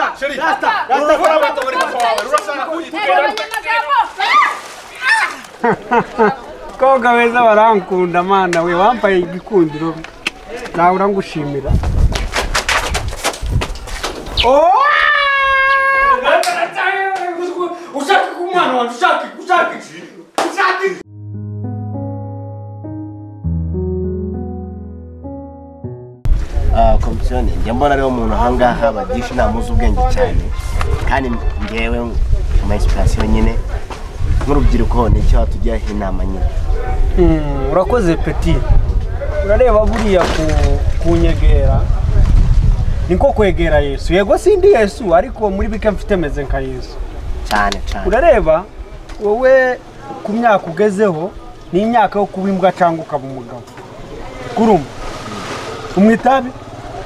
Rasta rasta rasta Koga beza barankunda mana we wampaye igikundiro nawe urangushimira. Oh! Ushaka kumwana wanjye ushaka ushaka ushaka. Komisiyoni njye mbona ariwo muntu ahangaha bagisha inama z'ubwenge cyane kandi ngewe mu inspiration nyine nk'urubyiruko nicyo watugiraho inama nyine. Urakoze petit. Urareba buriya kunyegera niko kwegera Yesu. Yego sindi Yesu ariko muri bike mfite meze nka Yesu cyane cyane. Urareba wowe ku myaka ugezeho ni imyaka yo kuba imbwa cyangwa ukaba umugabo. Kurumva umwe itabi?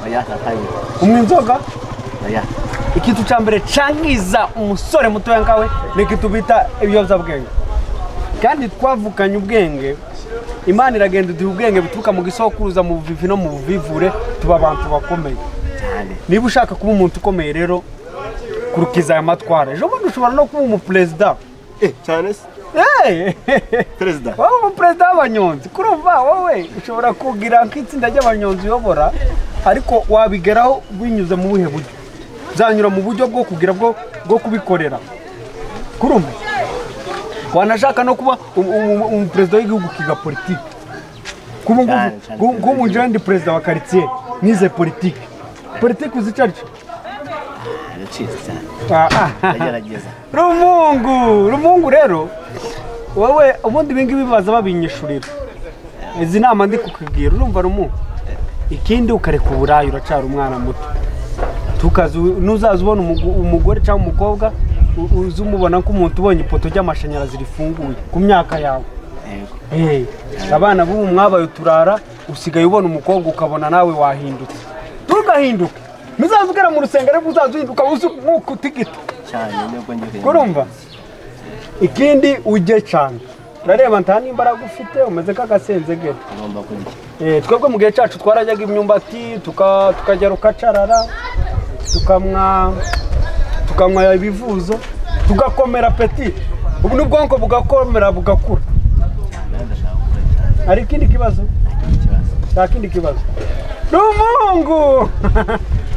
Oya ntabi. Umwe inzoga? Oya. Ikintu cya mbere cangiza umusore mutoya nkawe ni ikintu bita ibiyobyabwenge. Kandi twavukanye ubwenge, Imana iragenda iduha ubwenge buturuka mu gisokuruza mu buvivi no mu buvivure, tuba abantu bakomeye. Niba ushaka kuba umuntu ukomeye rero kurukiza aya matwara. Ejo bundi ushobora no kuba umuperezida. Cyane se? Perezida. Wowe umuperezida w'abanyonzi, kurumva wowe ushobora kugira nk'itsinda ry'abanyonzi uyobora, ariko wabigeraho binyuze mu buhe buryo? Zanyura mu buryo bwo kugira bwo kubikorera. Kurumva? Wanashaka no kuba umuperezida w'igihugu kiga politiki. Kuba ngubu perezida wa quartier nize politiki. Politiki uzicaryo? Ndacitse cyane. Ndagerageza. Rumungu, Rumungu rero wowe ubundi ibingi bibaza babinyishurira. Izi nama ndi kukubwira urumva Rumungu. Ikindi ukareka uburayi uracara umwana muto. Tukazi nuzaza ubona umugore cyangwa umukobwa uzumubona ko umuntu ubonye ipoto ry'amashanyarazi rifunguye ku myaka yawe. Abana b'ubu mwabaye turara usigaye ubona umukobwa ukabona nawe wahindutse. Tugahinduka. Muzazugera mu rusengero uzazuhinduka uzi nkuko utigita. Cyane nubwo ngiye. Kurumva? Ikindi ujye cyane. Urareba nta n'imbaraga ufite umeze k'agasenzegere. Ngomba kurya. Twebwe mu gihe cyacu twarajyaga imyumbati tukajya rukacarara tukamwa ibivuzo tugakomera petit. Ubu n'ubwonko bugakomera bugakura. Ari ikindi kibazo? Nta kindi kibazo. Rumungu!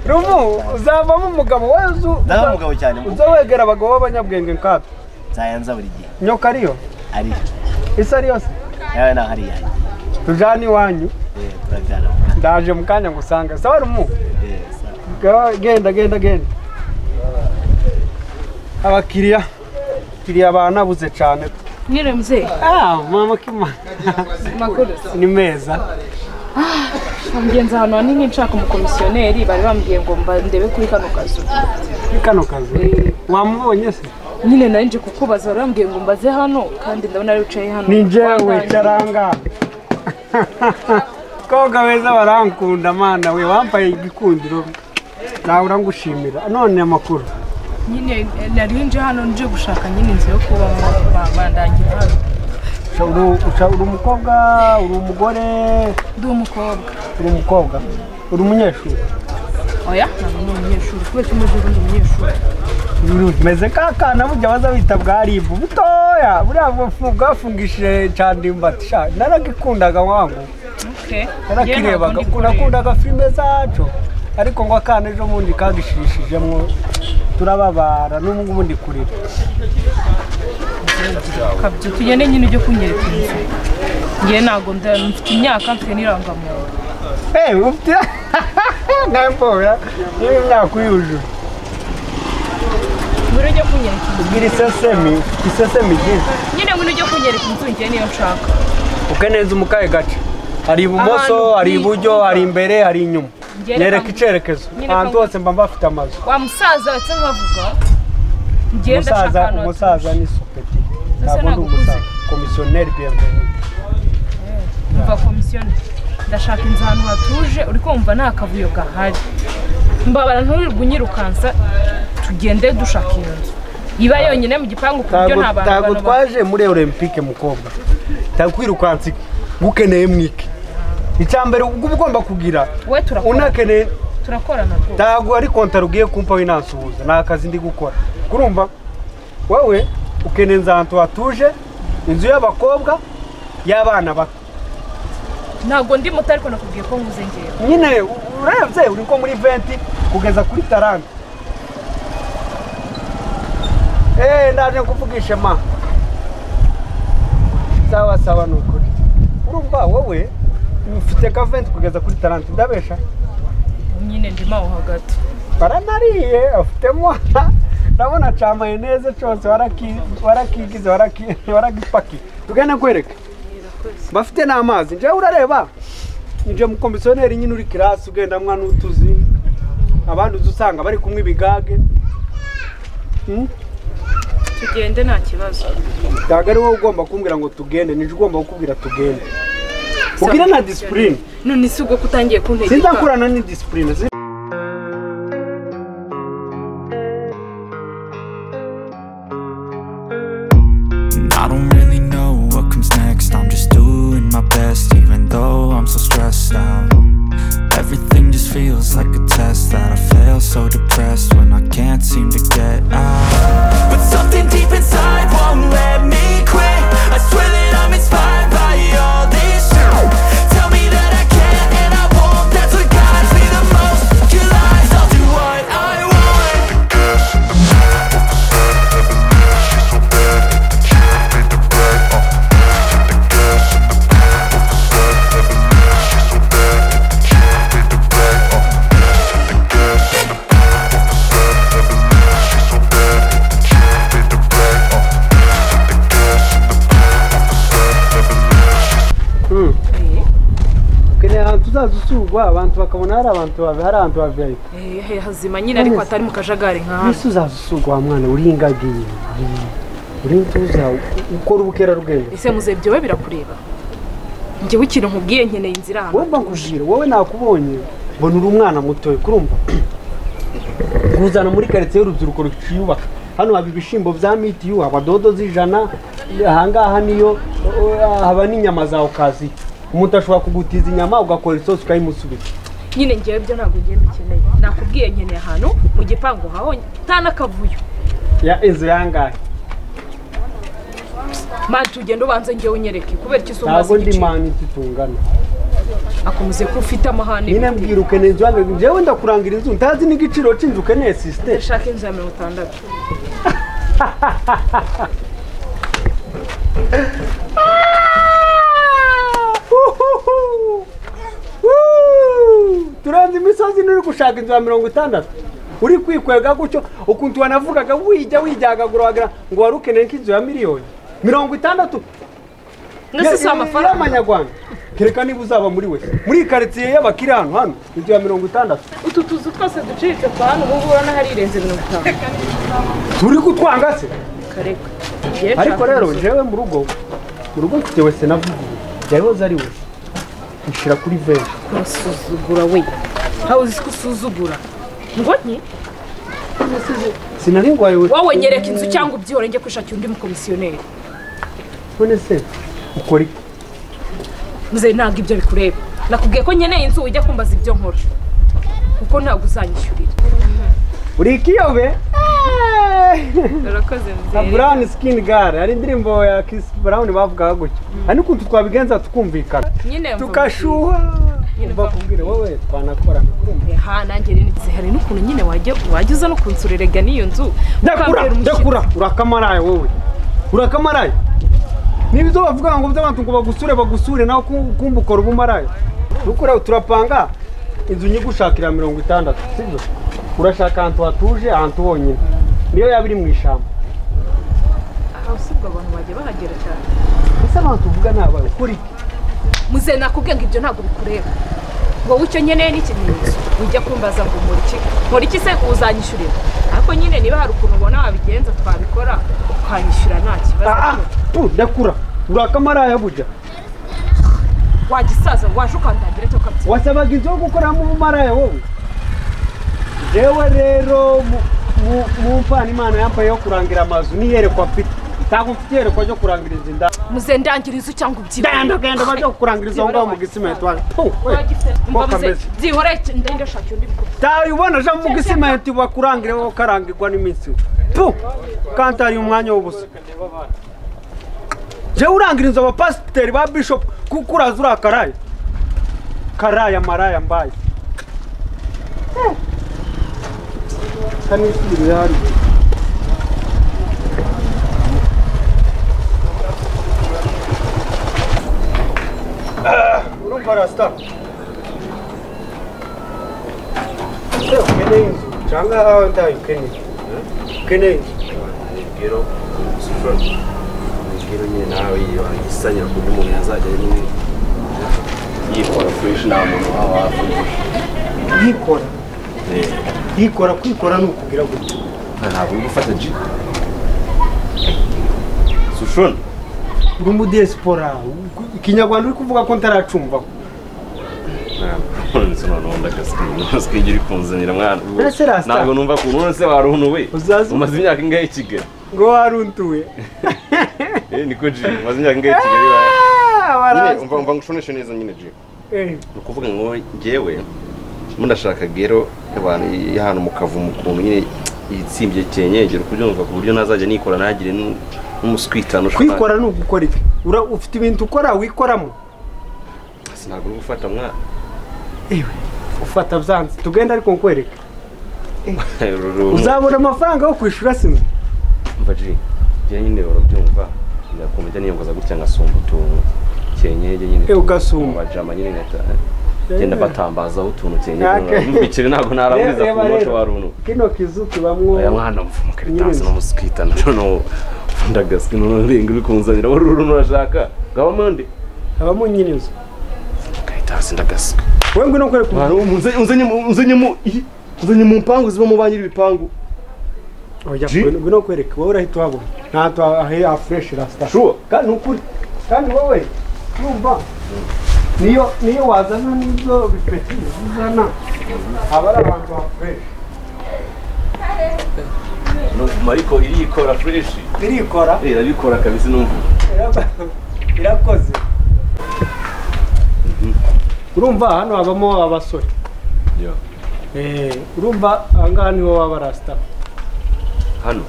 Rumu uzavamo umugabo wezu. Ndaba umugabo cyane. Uzawegera abagabo b'abanyabwenge nkatwe. Nzayanza buri gihe. Nyoka ariyo? Ariyo. Isa ariyo se? Yawe na hariya. Tujani iwanyu. Turajyana. Ndaje mu kanya ngusanga. Sawa Rumu? Sawa. Genda genda genda. Abakiriya kiriya banabuze cyane. Mwiriwe mzee. Mama kima. Makuru. Ni meza. Mugenzi hano hanini nshaka umukomisiyoneri bari bambwiye ngo ndebe kuri kano kazu. Kuri kano kazu? Wamubonye se? Nyine nari nje kukubaza bari bambwiye ngo mbaze hano kandi ndabona ari ucaye hano. Ni jewe caranga. Koga beza barankunda mana we wampaye igikundiro. Nawe urangushimira. None amakuru. Nyine nari nje hano nje gushaka nyine inzu yo kubamo bandangira hano. Uri umukobwa, uri umugore? Ndi umukobwa. Uri umukobwa? Uri umunyeshuri? Oya, ntabwo ndi umunyeshuri. Kubera ko umeze ndi umunyeshuri. Meze nk'akana burya baza bita bwa ribu butoya, buriya bwafungishije cyane imbati sha. Naragikundaga wangu. Narakirebaga, nakundaga filime zacu. Ariko ngo akana ejo bundi kagishishijemo turababara n'ubu ngubu ndi kurira. Kabyo tugende nyine ujye kunyereka inzu. Ngiye ntago mfite imyaka mfite n'irangamuntu. Ufite nkampora niba imyaka uyujuje. Ngwino ujye kunyereka inzu. Ubwira isesemi, isesemi igeze. Nyine ngwino ujye kunyereka inzu ngiye niyo nshaka. Ukeneza umukaye gace. Hari ibumoso, hari iburyo, hari imbere, hari inyuma. Nyereka icerekezo. Ahantu hose mba mbafite amazu. Wa musaza ndetse nkavuga. Ngenda shaka hano. Umusaza ni supeti. Ntabwo ndi umusaza. Komisiyoneri bienvenue. Umva komisiyoneri. Ndashaka inzu ahantu hatuje uri kumva nta kavuyo gahari. Mbabara nturirwe unyirukansa tugende dushaka iyo nzu. Iba yonyine mu gipangu ku buryo nta bantu. Ntabwo twaje muri Olympique mukobwa. Ntakwirukansa iki. Gukeneye mwiki. Icyambere uba ugomba kugira. Unakeneye Turakorana rwose. Ntabwo ari kontaro ugiye kumpa winansuhuza, ni akazi ndi gukora. Kurumva wowe ukeneye inzu ahantu hatuje, inzu y'abakobwa y'abana bato. Ntabwo ndi muto ariko nakubwiye ko nkuze ngewe. Nyine urebye uri nko muri 20 kugeza kuri 30. Ndaje kuvugisha ma. Sawa sawa nukuri. Urumva wowe ufite ka 20 kugeza kuri 30 ndabesha. Nyine ndimo aho hagati. Baranariye afitemo ndabona cha mayonnaise cyose warakigize waragipaki. Tugende kwereka. Bafite n'amazi. Nje urareba. Nje mu komisioneri nyine uri class ugenda mwana utuzi. Abandi uzusanga bari kumwe ibigage. Tugende nta kibazo. Ntabwo ari wowe ugomba kumbwira ngo tugende, nije ugomba kukubwira tugende. Ugira na discipline. None si ubwo kutangiye kuntegeka. Sinzakurana ni discipline. I don't really know what comes next. I'm just doing my best even though I'm so stressed out. Everything just feels like a test that I fail, so depressed when I can't seem to get out. But something deep inside won't let me quit. I swear that I'm inspired by all this shit. Tell me that I can and I won't. That's what guides me the most. Your lies, I'll do what I want. The gas in the back of the set, never left, she's so bad. Hit the chair, made the bed, Hit the gas in the back of the set, never left, she's so bad. Hit the chair, made the bed, Hit the gas in the back of the set, never left, she's so bad. Hit the chair, made the bed, Hit the gas in the back of the set, never left, she's Ukeneye ahantu uzaza abantu bakabona hari abantu bawe, hari abantu ba VIP. Hazima nyine ariko atari mu kajagari nka hano. Ese uzaza usurwa mwana uri ingagiye. Uri ntuza ukora ubukerarugendo. Ese muzebyo we birakureba. Njye w'ikintu nkubwiye nkeneye inzira hano. Wowe mbakubwira wowe nakubonye mbona uri umwana muto kurumva. Kuzana muri quartier y'urubyiruko rukiyubaka. Hano haba ibishimbo bya mitiyu, haba dodo z'ijana, ahangaha niyo haba n'inyama za okazi. Umuntu ashobora kugutiza inyama ugakora isosi ukayimusubiza. Nyine ngewe byo ntabwo ngiye mbikeneye. Nakubwiye nkeneye ahantu mu gipangu haho nta n'akavuyo. Ya inzu yangahe? Mani tugende ubanze ngewe unyereke kubera iki usumba Ntabwo ndi mani tutungana. Akomuze ko ufite amahane. Nyine mbwira ukeneye inzu yangahe? Ngewe ndakurangira inzu ntazi n'igiciro cy'inzu ukeneye sister. Ndashaka inzu ya 60. Turenze imisozi nuri gushaka inzu ya 60 uri kwikwega gutyo ukuntu wanavugaga wijya wijyagagura wagira ngo wari ukeneye nk'inzu ya miliyoni 60. Nese si amafaranga y'amanyarwanda. Kereka niba uzaba muri we muri quartier y'abakiri hano hano inzu ya 60. Utu tuzu twose duciriritse twa hano ubu urabona hari irenze 50. Turi kutwanga se kareka. Ariko rero jewe mu rugo mfite wese navugiye yahoze ari we nshira kuri venge. Kurasuzugura we. Hawe uzi kusuzugura. Ngo nki? Sinari ngwaye we. Wowe nyereka inzu cyangwa ubyihore nge kwishakira undi mukomisiyoneri. None se ukora iki? Muze ntabwo ibyo bikureba. Nakubwiye ko nkeneye inzu ujya kumbaza ibyo nkora. Kuko ntabwo uzanyishyurira. Uri kiyobe? Urakoze mzee. Brown skin girl, ari indirimbo ya Chris Brown bavugaga gutyo. Ani kuntu twabigenza tukumvikana. Tukashuha. Bakubwire wowe twanakorana kurumva. Ha nanjye rero hari n'ukuntu nyine wajya uza no kunsurerega n'iyo nzu. Ndakura, urakamaraye wowe. Urakamaraye. Niba izo bavuga ngo by'abantu ngo bagusure bagusure naho kumva ukora ubumaraye. Dukora turapanga inzu nyigushakira 60, sibyo? Urashaka ahantu hatuje, ahantu honyine. Niyo yaba iri mu ishamba. Aho usibwa abantu bajya bahagera cyane. Ese abantu uvuga nabaye ukora iki? Muze nakubwiye ngo ibyo ntabwo bikureba. Wowe icyo nkeneye ni ikimenyetso. Ujya kumbaza ngo nkora iki? Nkora iki se uzanyishyurira? Ariko nyine niba hari ukuntu ubona wabigenza twabikora ukanyishyura nta kibazo. Ndakura. Urakamaraya burya. Wagisaza waje ukandangira cyo kabyina. Wasabaga inzu yo gukoramo ubumaraya wowe. Jewe rero mu mpano Imana yampaye yo kurangira amazu niyerekwa mfite. Ntabwo mfite iyerekwa ryo kurangiriza inda. Muze ndangiriza cyangwa ubyibone. Genda genda bajya kukurangiriza aho ngaho mu gisimenti waje. Byihore ndashaka undi mukobwa. Tayi ubona aje mu gisimenti bakurangire wowe ukarangirwa n'iminsi. Pu! Kantari umwanya w'ubusa. Je urangiriza abapasiteri ba bishop kuko uraza urakaraye. Karaya maraya mbaye. Kanisubirira hano. Urumva rasta. Ukeneye inzu cyangwa ntayo ukeneye? Ukeneye inzu? Rero rero nyine nawe isanyira ku buryo umuntu yazajya nyine yikora fresh nta muntu waba hafi. Yikora? Yikora kwikora ni ukugira gutya. Ntabwo uri gufata G. Sushon. Uri mu diaspora. Ikinyarwanda uri kuvuga ko ntaracumva. Ntabwo uri kunzanira mwana. Ntabwo numva ko none se waruntuwe. Umaze imyaka ingahe i Kigali? Ngo waruntuwe. Niko G, umaze imyaka ingahe i Kigali? Umva ngushoneshe neza nyine G. Ni ukuvuga ngo njyewe ndashaka gero abantu y'ahantu mu kavumo ukuntu nyine yitsimbye cyenyegera kubyumva ku buryo nazajya nikora ntagire n'umuswitano. Kwikora ni ugukora iki? Ufite ibintu ukora wikoramo? Sinabwo uri gufata mwana. Ewe ufata byanze tugenda ariko nkwereke. Uzabona amafaranga yo kwishura sinzi. Umva G, njye nyine urabyumva ndakomeza niyongoza gutya ngasumba utuntu cyenyege nyine. Ugasumba bajama nyine ngata genda batambaza utuntu cyenyege mbikire ntabwo naramuriza ku muco wa runtu. Kino kizu kibamwo aya mwana mvuma karitasi no muswita no ndagaske no renga uri kunzanira ururu urashaka ngaba mundi abamo nyine inzu karitasi ndagaske. Wewe ngwino nkwereke unzenye mu mpangu ziba mu banyiri ibipangu. Oya ngwino nkwereke wowe urahita uhabona nta ahe fresh rasta. Sure. Kandi ukuri kandi wowe urumva niyo wazana n'izo bipeti uzana aba ari abantu ba fresh. No ariko irikora fresh. Irikora? Irabikora kabisa numva. Irakoze. Urumva hano habamo abasore. Yo. Urumva ahangaha niho waba rasta. Hano?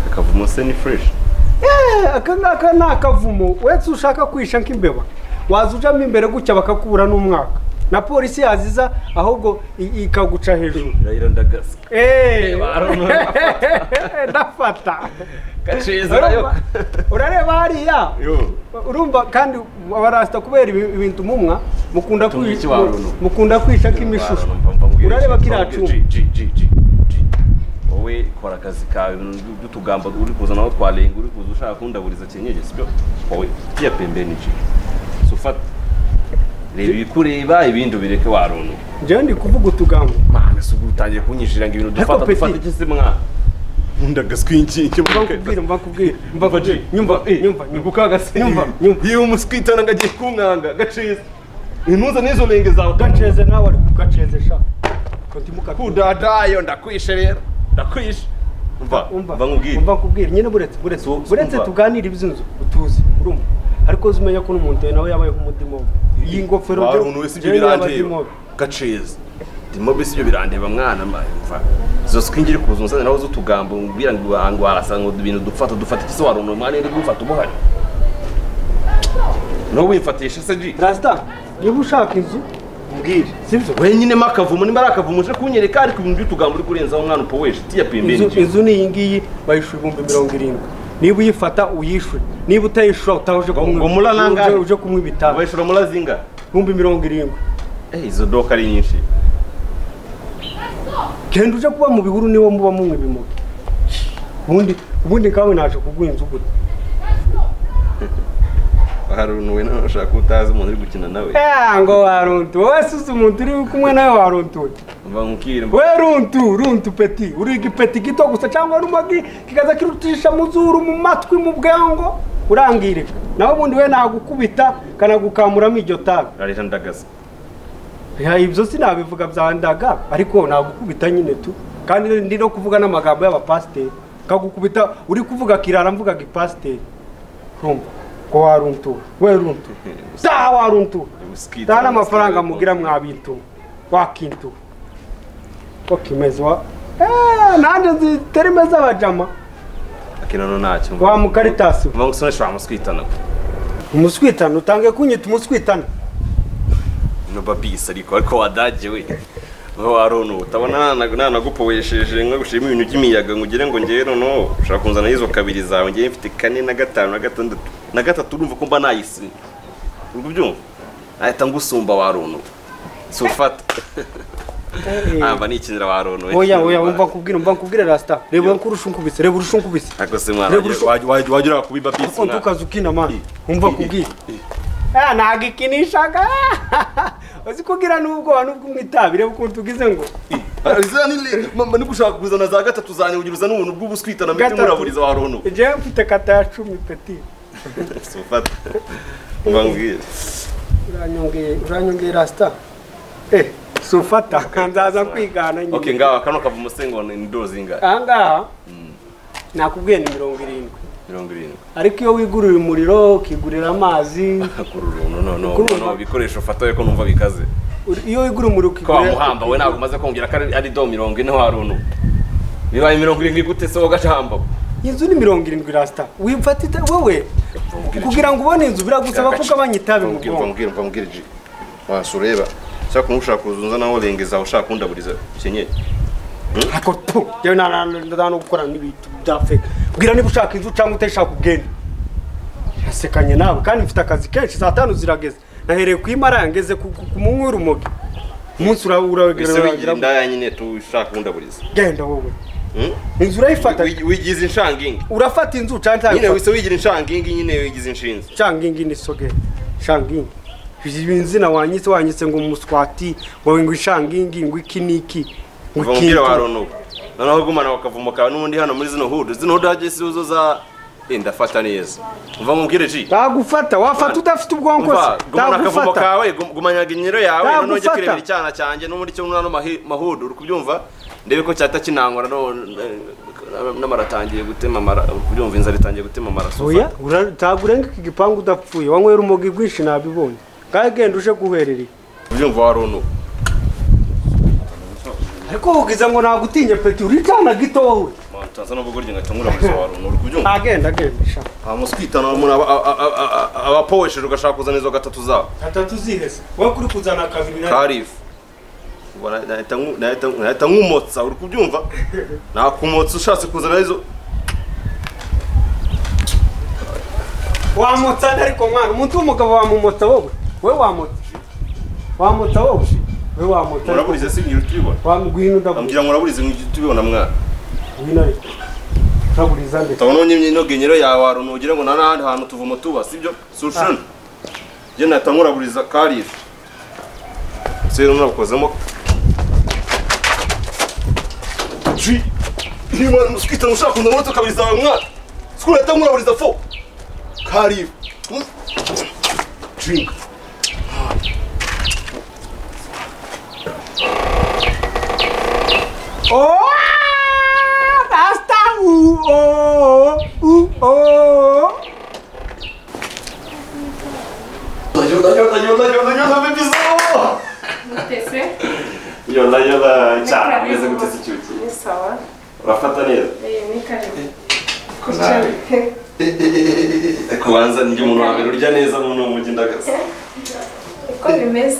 Akavumo se ni fresh. Aka ngaka ni akavumo wese ushaka kwisha nk'imbeba waza ujamo imbere gutya bakakubura n'umwaka na polisi yaziza ahubwo ikaguca hejuru. Ndafata. Urareba hariya urumva kandi abarasta kubera ibintu mumwa mukunda kwisha nk'imishusho. Urareba kiriya cuma. Wowe kora akazi kawe by'utugambo uri kuza naho twarenga uri kuza ushaka kundaburiza cyenyege sibyo? Wowe tiya pembeni G. Sufata reba ibikureba ibindi ubireke waruntu. Njyewe ndi kuvuga utugambo. Mana se ubu utangiye kunyishira ngo ibintu dufata dufata iki se mwana? Ndagaswinki icyo mva kubwira mva G nyumva nyumva nyumva nyumva iyo umuswitana ngagiye kunkanga gaceze intuza n'izo lenge zawe gaceze nawe ari kugaceze sha kudadayo ndakwishe rero ndakwishe. Umva nkubwire umva nkubwire nyine buretse tuganira iby'inzu utuzi urumva ariko uzumenya ko n'umuntu nawe yabaye nk'umudimobe iyi ngofero byo wese ibyo birandeba gaceze dimobe si ibyo birandeba mwana mva zo swingira kuza nawe zo tugambo mbwira ngo arasa ngo ibintu dufata dufata iki se waruntu mwana iri gufata ubuhari no wimfatisha se G rasta niba ushaka inzu mbwire sibyo wenyine makavumo nimba arakavumo uje kunyereka ariko ibintu by'utugambo uri kurenzaho umwana upoweshe tiya pembeni. Inzu ni iyi ngiyi bayishura 70,000 niba uyifata uyishure niba utayishura utahuje kumwe uje kumwe ibitabo bayishura murazinga 70,000. Izo doka ari nyinshi genda uje kuba mu bihuru niwo muba mumwe ibimuga ubundi kawe naje kuguha inzu gute? Haruntu we none ushaka utazi umuntu uri gukina nawe. Ngo waruntu wowe suze umuntu uri kumwe nawe waruntu. Mva nkukire we runtu peti uri igipeti gito gusa cyangwa rumagi kikaza kirutisha muzuru mu matwi mu bwango urangirika nawe ubundi we nagukubita kanagukamuramo iryo tabi. Rarira ndagaza. Ibyo sinabivuga byandaga ariko nagukubita nyine tu kandi ndi no kuvuga n'amagambo y'abapasiteri. Kagukubita uri kuvuga kirara mvuga gipasiteri. Urumva ko waruntu we runtu. Ta waruntu. Tana amafaranga mugira mwabintu. Wakintu. Okimezwa. Nanje nzi z'abajama. Akinono ntacyo. Wa mukaritasi. Mva ngusonesha umuswitana. Umuswitana utange kunyita umuswitana. No babisa ariko wadaje we. Wowe warono utabona nanagupoesheje nka gushima ibintu by'imiyaga ngo ugire ngo ngewe nono ushaka kunzana izo kabiri zawe ngewe mfite 4 na 5 na 6 na 3 urumva ko mba nayisi. Urwo byumva? Ahita ngusumba warono. Sufata. Amba nikinira warono. Oya oya umva kubwira rasta. Reba nkurusha unkubise, reba urusha unkubise. Ako se mwana wagira kubiba bisi. Ko ntukazukina man. Umva kubwira. Nagikinishaga. Uzi kugira nubwo nubwo umwitabire ukuntu ugize ngo mama nigushaka kuzana za gatatu zanye ugira uzana ubuntu bw'ubuswitana mite muraburiza warono. Je mfite kata ya 10 petit. Sufata. Ngwangwire. Uranyongeye rasta. Sufata kanzaza kwigana nyine. Okay ngawa kano kava umusengo ni ndo zinga. Ahangaha nakubwiye ni 70. 70. Ariko iyo wigurira umuriro ukigurira amazi kururu no bikoresho fata ko numva bikaze. Iyo wigura umuriro ukigurira kwa muhamba we ntabwo umaze kongera ko ari do 40 waruno. Bibaye 70 gute se wogashamba? Inzu ni 70 rasta. Wimfatite wewe kugira ngo ubone inzu biragusaba kugabanya itabi mu bwonko. Mvambwira ji. Wasureba. Saka kumushaka kuzunza naho lengeza ushaka kundaburiza kenyeye. Ako tu yewe na gukora n'ibintu bya fake. Bwira niba ushaka inzu cyangwa utashaka ubwende. Nasekanye nawe kandi mfite akazi kenshi saa 5 zirageze. Nahereye ku imara yangeze ku munywi urumogi. Umunsi urawegera ndaya nyine tu ushaka kundaburiza. Genda wowe. Inzu urayifata wigize inshangingi. Urafata inzu cyangwa nyine wise wigira inshangingi nyine wigize inshinzi. Inshangingi ni soge. Inshangingi. Ibinzina wanyitse ngo umuswati ngo ngo inshangingi ngo iki niki. Ngumvira warono. Noneho gumana bakavumoka n'ubundi hano muri zino hood haje sizo za ndafata neza. Umva mubwire ji. Ndagufata wafata udafite ubwonko se. Gumana akavumo kawe gumanyaga inyero yawe none ujye kirebera icyana cyanjye no muri cyo mwana mahudu uri kubyumva ndebe ko cyata kinankora no namaratangiye gutema amara kubyumva inzara itangiye gutema amaraso. Oya utagurenga iki gipangu udapfuye wanywera umugi gwinshi nabibonye. Ngaye genda uje guherereye. Ubyumva warono. Ariko ugize ngo nagutinye peti uri cyana gito wowe. Mantanza no bugorye ngatangura muri warono uri kubyumva. Agenda sha. Amuswitana umuntu abapowesheje ugashaka kuzana izo gatatu zawe. Gatatu zihese. Wowe kuri kuzana kabiri na Karif. Ubona nahita nkumotsa uri kubyumva? Nakumotsa ushatse kuzana izo wamotsa ariko mwana umuntu w'umugabo wamumotsa wowe. Wewe wamotsa. Wamotsa wowe. Wewe wamotsa. Muraburize si ngira tubibona. Wamugwino ndavuga. Ambwira muraburize ngira tubibona mwana. Ngwino ariko. Uraburiza nde? Tabona nyimye no genyero yawe waruno ugira ngo nta hantu tuvumo tuba sibyo? Solution. Je natamuraburiza Karif. Sero nabukozemo. Ji. Ni mosquito ushaka kundamutsa kabiriza wawe mwana. Sikura natamuraburiza fo. Karif. Drink. Oh! Rasta! Oh! Oh! Yola, Gutese? Yola, cyane meze gutese icyuki. Ni sawa. Urafata neza? Ni karibu. Konawe. Kubanza ndi umuntu wa mbere urya neza mu mujyi ndagaza. Uko bimeze?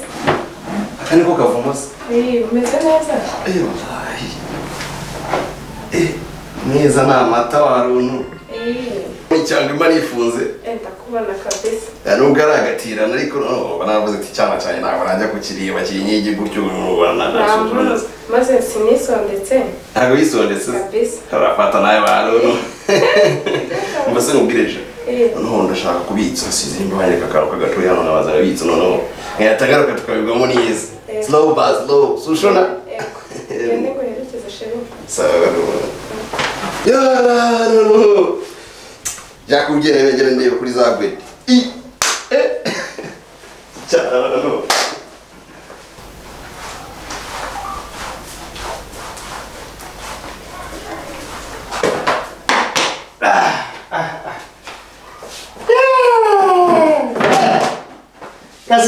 Aka niko kavamo se? Umeze neza. Wallahi. Neza ni amata waruntu. Icyangwa imba nifunze. Ndakubona kabisa. Nubwo ari agatirana ariko banavuze ati cyana cyane ntabwo najya kukireba kinyigi gutyo ubona maze sinisondetse. Ntabwo yisondetse kabisa. Arafata nawe baruntu. Mbese nkubwireje. Noneho ndashaka kubitsa sizi nimba banyereka akantu k'agatoya hano nabaza abitsa noneho nkayatagaruka tukabigwamo neza. Slow ba slow. Sushona. Gende nguherekeze sheri. Sawa. Yara no. Jakubwira negere ndebe kuri za gwete. I cyana no.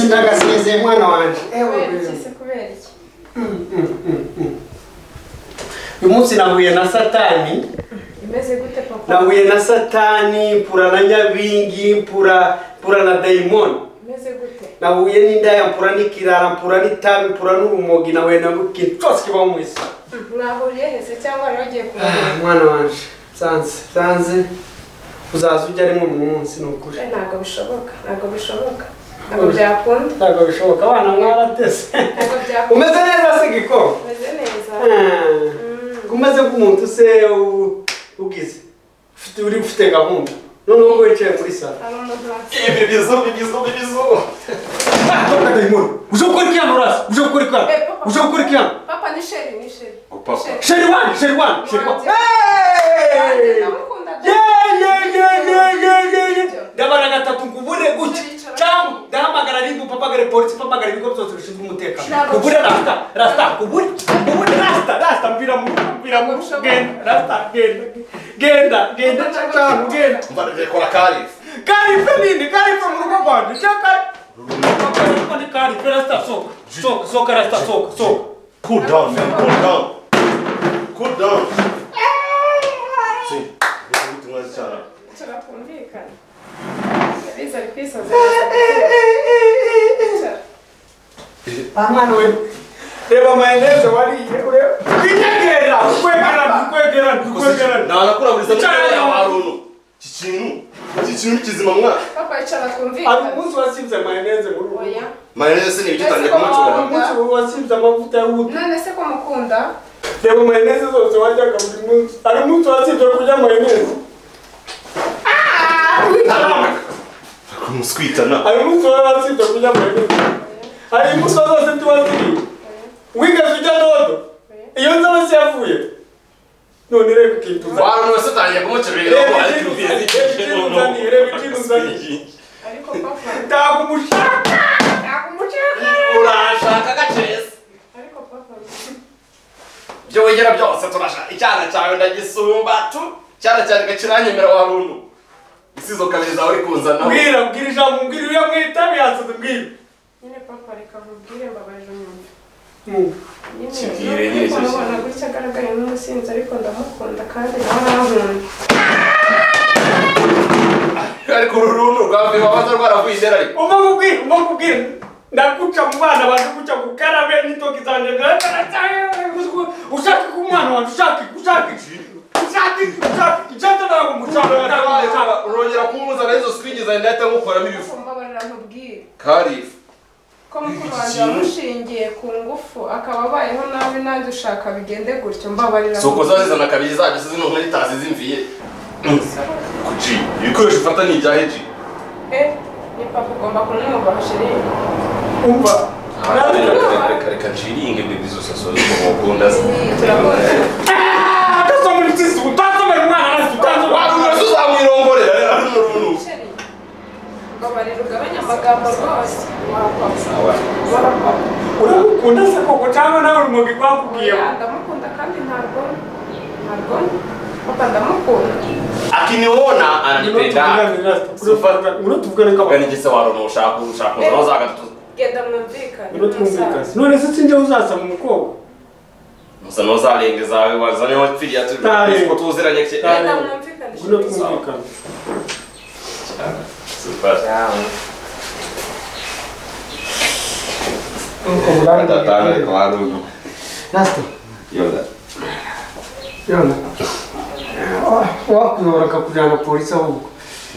Ndagasezeye mwana wanje. Kubera iki? Uyu munsi nahuye na Satani. Imeze gute papa? Nahuye na Satani, mpura na Nyabingi, mpura na Daimon. Imeze gute? Nahuye n'indaya, mpura n'ikirara, mpura n'itabi, mpura n'urumogi, nahuye na kintu cyose kibaho mu isi. Mwahuriye hese cyangwa wari wagiye kumureba? Mwana wanje, nsanze uzaza ujya rimwe mu munsi ni ukuri. Ntabwo bishoboka, ntabwo bishoboka. Ntabwo byakunda. Ntabwo bishoboka, abana mwaratese. Ntabwo byakunda. Umeze neza se Giko? Umeze neza. Umeze nk'umuntu se ugize. Uri ufite gahunda. Noneho ubwo wicaye muri salo. Ibibizo. Uje gukora iki hano Rasi? Uje gukora iki hano? Uje gukora iki hano? Papa ni sheri, ni sheri. Sheri wani, sheri wani, sheri wani. Ye. Ndabara gatatu ngubure gutya. Cyangwa ndahamagara ribu, papagare polisi, papagare ibigo byose bishinzwe umutekano. Kubure rasta, kubure rasta, mvira mu, genda, rasta, genda, cyangwa genda. Mbareke kora karifu. Karifu nini? Karifu mu rugo rwanjye. Cyangwa karifu rasta, soka rasta, soka. Cool down, man. Cool down. Si. Turakumvikana. Biza kwisaza. Mwana we. Reba mayoneze wariye ureba. Kwinyegera, kwegera. Nta nakura buri cyane warunu. Iki kintu kizima mwana. Papa icara twumvikane. Ari umunsi wasibye mayoneze muri ubu. Oya. Mayoneze ni ibyo utangiye kumucura. Umunsi wasibye amavuta y'ubuto. None se ko mukunda? Reba mayoneze zose waryaga buri munsi. Ari umunsi wasibye kurya mayoneze. Kumuswitana. Ari umunsi wasibye kurya mayoneze. Ari umunsi zose tuwaziriye. Wigeze ujya dodo. Iyo nzaba se yavuye. None reba ikintu. Warunu wese utangiye kumucurira. Reba ikintu uzaniye. Ariko papa. Ntabwo umushaka. Urashaka gacese. Ariko papa. Byo wegera byose turashaka. Icyana cyawe ndagisumba tu. Cyana cyane gakiranyemera warunu. Isizo kabiri zawe uri kunzana. Mbwira ijambo, mbwira iyo mwitabi yasoze mbwira. Nyine papa reka nkubwire mbabaje umuntu. Kibwire nyine cyo. Ubona gutya agaragaye nk'umusinzi ariko ndamukunda kandi nawe arankunda. Ariko uru runtu rwavuye wabaza rwaravuye indera ariko. Umva nkubwire. Ndakuca mu bana baje kuca gukarabe n'intoki zanjye. Ushaka ko umwana wanjye ushaka. Urongera kumuzana izo swingi zanjye ndahita ngukoramo ibifu. Mbabarira nkubwire. Karifu. Ko mukuru wanjye wamushingiye ku ngufu akaba abayeho nabi nanjye ushaka bigende gutyo mbabarira. Soko zazizana kabiri zabyo zino nkari tazi zimviye. Kuji ibikoresho ufata ni ibya heji. Ni papa ugomba kumwubaha sheri. Umva. Reka nshiringe bibi zose sozo mukunda. Turakunda. Utasoma ibisizi utasoma umwana arasi utasoma. Warunu uzamwirongorera ari n'urunu. Mbabarira ugabanya amagambo rwose. Uramukunda se koko cyangwa nawe urumogi rwakubwiye? Ndamukunda kandi ntabwo papa ndamukunda. Akiniona ananipenda. Ngino tuvugane Gani gise warunu ushaka uzaga genda mwumvikane. Ngino twumvikane. None se sinjye uzasaba umukobwa? Musa nozarenge zawe wazanye wapfiriya turi ko tuziranye cye. Genda mwumvikane. Ngino twumvikane. Super. Rasta. Yoda. Yoda. Wakuyobora akakujyana polisi ahubwo.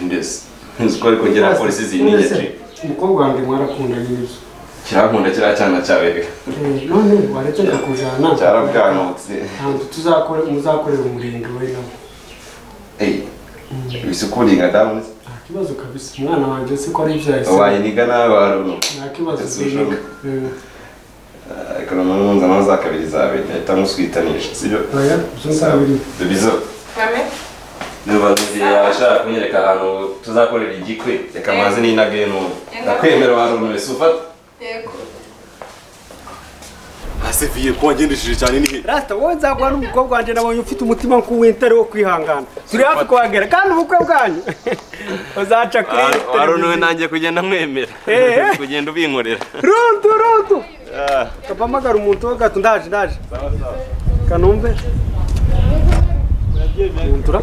Mbese nzi ko ariko ngera polisi zininyeje. Umukobwa wanjye mwarakundanye nibyo. Kirankunda kiriya cyana cyawe. None waretse akakujyana. Cyarabwanutse. Ntabwo tuzakore muzakorera umurenge we nawe. Ibisukuringa damu. Nta kibazo kabisa. Umwana wanjye se ko ari ibyaye. Wabaye niga nawe warunu. Nta kibazo. Ariko noneho nzana za kabiri zawe ndahita muswitanisha sibyo? Oya, ibyo nzabiri. Bizo. Kame. Niba nzi yashaka kunyereka ahantu tuzakorera igikwe reka maze n'inage n'ubu. Ndakwemera warunu wese ufata. Yego. Aseviye ko wagendesheje cyane ni he? Rasta wowe nzaguha n'umukobwa wanjye nabonye ufite umutima nk'uw'intare wo kwihangana. Turi hafi kuhagera kandi ubukwe bwanyu uzaca kuri Warunuwe nanjye kugenda mwemera. Kugenda ubinkorera. Rundu rundu. Kapamagara umuntu wo gato ndaje ndaje. Kanumve. Untura.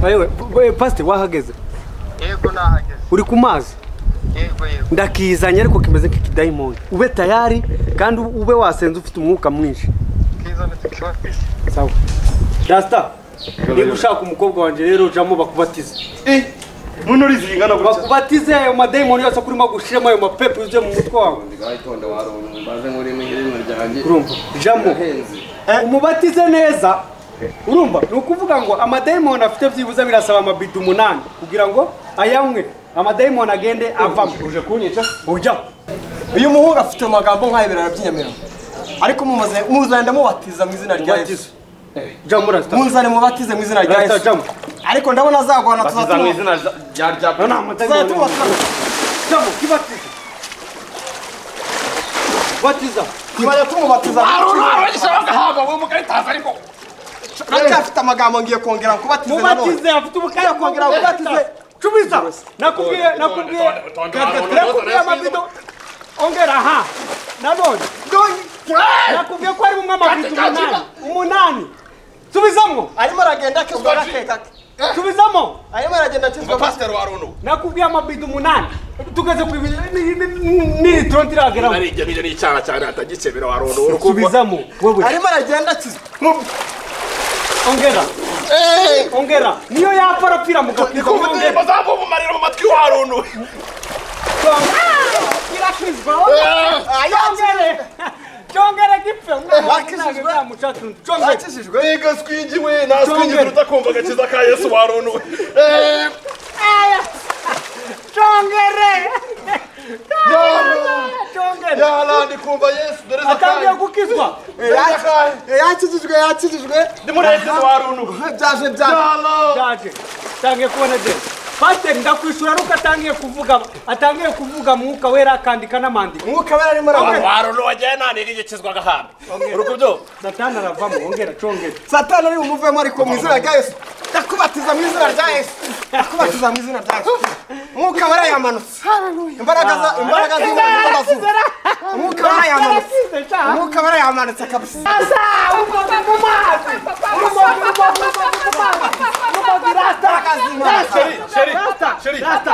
Ayewe, pastor wahageze? Yego nahageze. Uri ku mazi? Yego yego. Ndakizanye ariko kimeze nk'ikidayimoni. Ube tayari kandi ube wasenze ufite umwuka mwinshi. Kizane tukibafise. Sawa. Rasta, niba ushaka umukobwa wanje rero ujamo bakubatize. Muno rizingana gutya. Bakubatize ayo madayimoni yose kurimo gushiramo ayo mapepo yuzuye mu mutwe wawe. Ndigahitonda waruntu mbaze muri mihirimo ryanjye. Urumva? Jamo. Umubatize neza. Urumva ni ukuvuga ngo amadayimoni afite byibuze birasaba amabido 8 kugira ngo ayanywe amadayimoni agende avamo. Uje kunyica? Ujya. Uyu muhungu afite amagambo nk'ay'ibirara by'inyamira. Ariko mumaze muzanda mubatiza mu izina rya Yesu. Jamo Rasta. Muzane mubatize mu izina rya Yesu. Ariko ndabona azagwana tuzatuma mu izina rya tuzatuma. Jamo kibatize. Batiza. Tubaya tumubatiza. Aracyafite amagambo ngiye kongera kubatize nanone. Mubatize afite ubukaya kongera kubatize. Cubiza. Nakubwiye nakubwiye amabido. Ongera ha. Nanone. Nakubwiye ko ari mu amabido 8. 8. Subizamo. Arimo aragenda akizwa gake. Subizamo. Arimo aragenda akizwa pastor wa Rono. Nakubwiye amabido 8. Tugeze ku ni tronti ragera. Narijya nije n'icyana cyane atagikebera wa Rono. Subizamo. Wewe. Arimo aragenda akizwa. Ongera. Ongera. Niyo yapfa arapfira mu gakwiza. Ongera. Bazambo mumarira mu matwi wa Rono. Kirakizwa. Ongere. Chongere gipfe. Wakizijwe. Chongere. Wakizijwe. Ega swingiwe naswingiwe utakumva gakiza ka Yesu wa Rono. Chongere. Chongere. Yala ndikumva Yesu dore atangiye gukizwa. Yakijijwe yakijijwe. Ndimureze wa Rono. Byaje byaje. Tangiye kubona je. Pastor ndakwishura ruko atangiye kuvuga mwuka wera akandika n'amandiko. Mwuka wera arimo aravuga. Wa Rono wagiye nane igikizwa gahambe. Uruko byo. Satani aravamo ongera chongere. Satani ari umuvemo ariko mu izina rya Yesu. Ndakubatiza mu izina rya Yesu. Ndakubatiza mu izina rya Yesu. Mwuka wera yamanutse. Haleluya. Imbaraga z'Imana. Mwuka wera yamanutse. Mwuka wera yamanutse kabisa. Asa uko mu mazi. Uko mu mazi. Rasta. Rasta. Rasta.